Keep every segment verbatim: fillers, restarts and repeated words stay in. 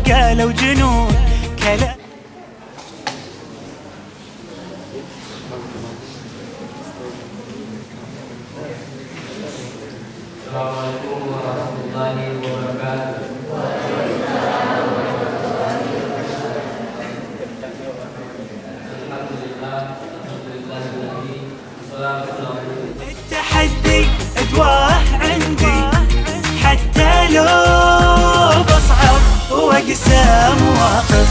Kalau jenuh, kalau Assalamualaikum warahmatullahi wabarakatuh. Alhamdulillah, alhamdulillah, wassalatu wassalamu التحدي أدواه عندي، حتى لو بصعب وأقسى مواقف.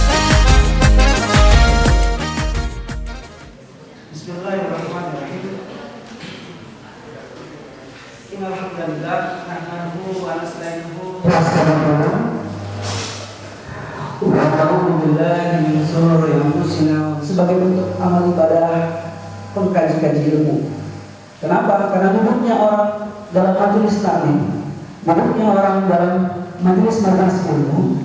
بسم الله الرحمن الرحيم. إن الحمد لله نحمده ونستعينه ونستغفره. ونعوذ بالله من شرور أنفسنا. Sebagai bentuk amal ibadah pengkaji-kaji ilmu. Kenapa? Karena duduknya orang dalam majelis taklim, duduknya orang dalam majelis-majelis ilmu,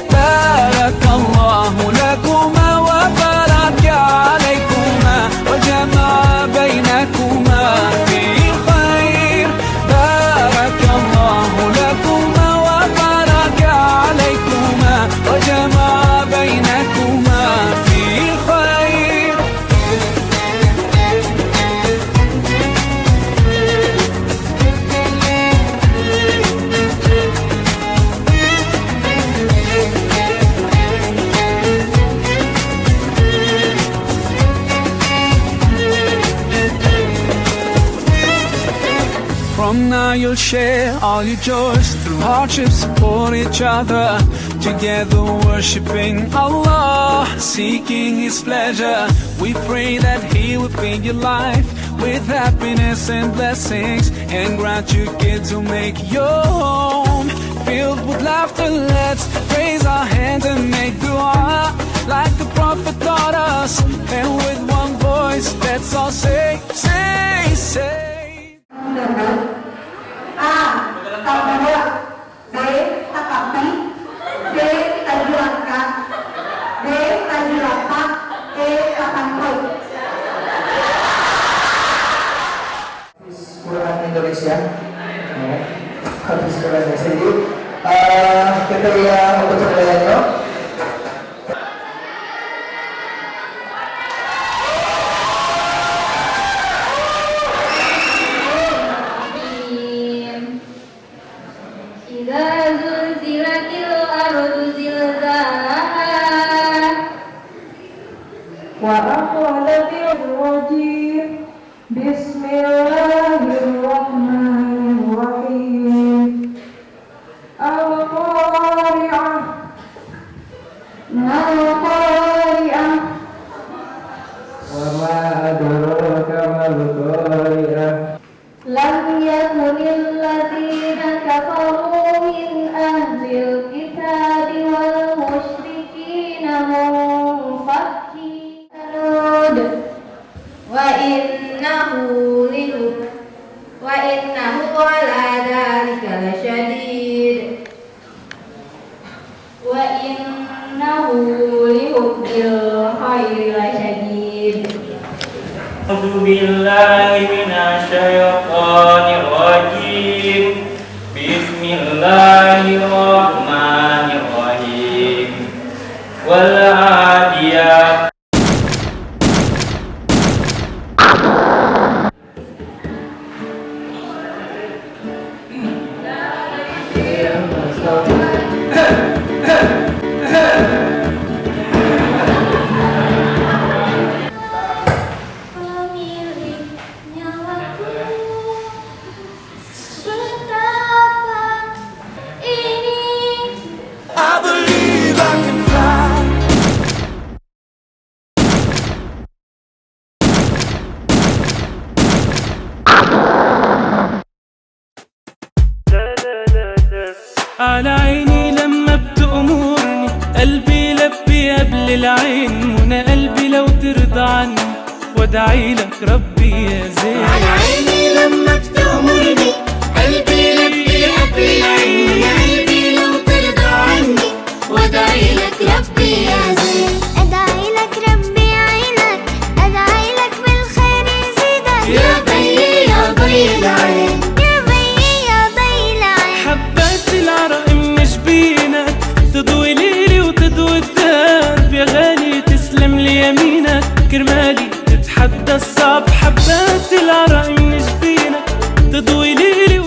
بارك الله لكما وبارك عليكما وجمع بينكما في خير. بارك الله لكما وبارك عليكما وجمع بينكما في خير. From now you'll share all your joys, through hardships support each other. Together worshiping Allah, seeking His pleasure. We pray that He will fill your life with happiness and blessings, and grant you kids who make your home filled with laughter. Let's raise our hands and make dua like the Prophet taught us, and with one voice let's all say, say, say. A, tabuak. B, takapi. C, tajuakak. D, tajuapak. E, tapantuik. Hafiz Quran Indonesia. Ya. Hafiz Quran Indonesia. Jadi, eh, kita lihat untuk penilaiannya. إذا زلزلت الأرض زلزالها. وأخرجت الرجيم. بسم الله الرحمن الرحيم. بالله من الشيطان الرجيم. بسم الله الرحمن الرحيم. والعاديات. Pemilik nyawaku, betapa ini. I believe I can fly. على عيني لما بتأمرني، قلبي يلبي قبل العين، منى قلبي لو ترضى عني، وادعي لك ربي يا زين. على عيني لما بتأمرني، قلبي يلبي قبل العين، منى قلبي لو ترضى عني، وادعي لك ربي يا زين. ادعي لك ربي يعينك، ادعي لك بالخير يزيدك. يا بي يا ضي العين. يا بي يا ضي العين. حبات العرق من جبينك، تضوي ليلي وتضوي الدرب. يا غالي تسلم لي يمينك، كرمالي تتحدى الصعب. حبات العرق من جبينك، تضوي ليلي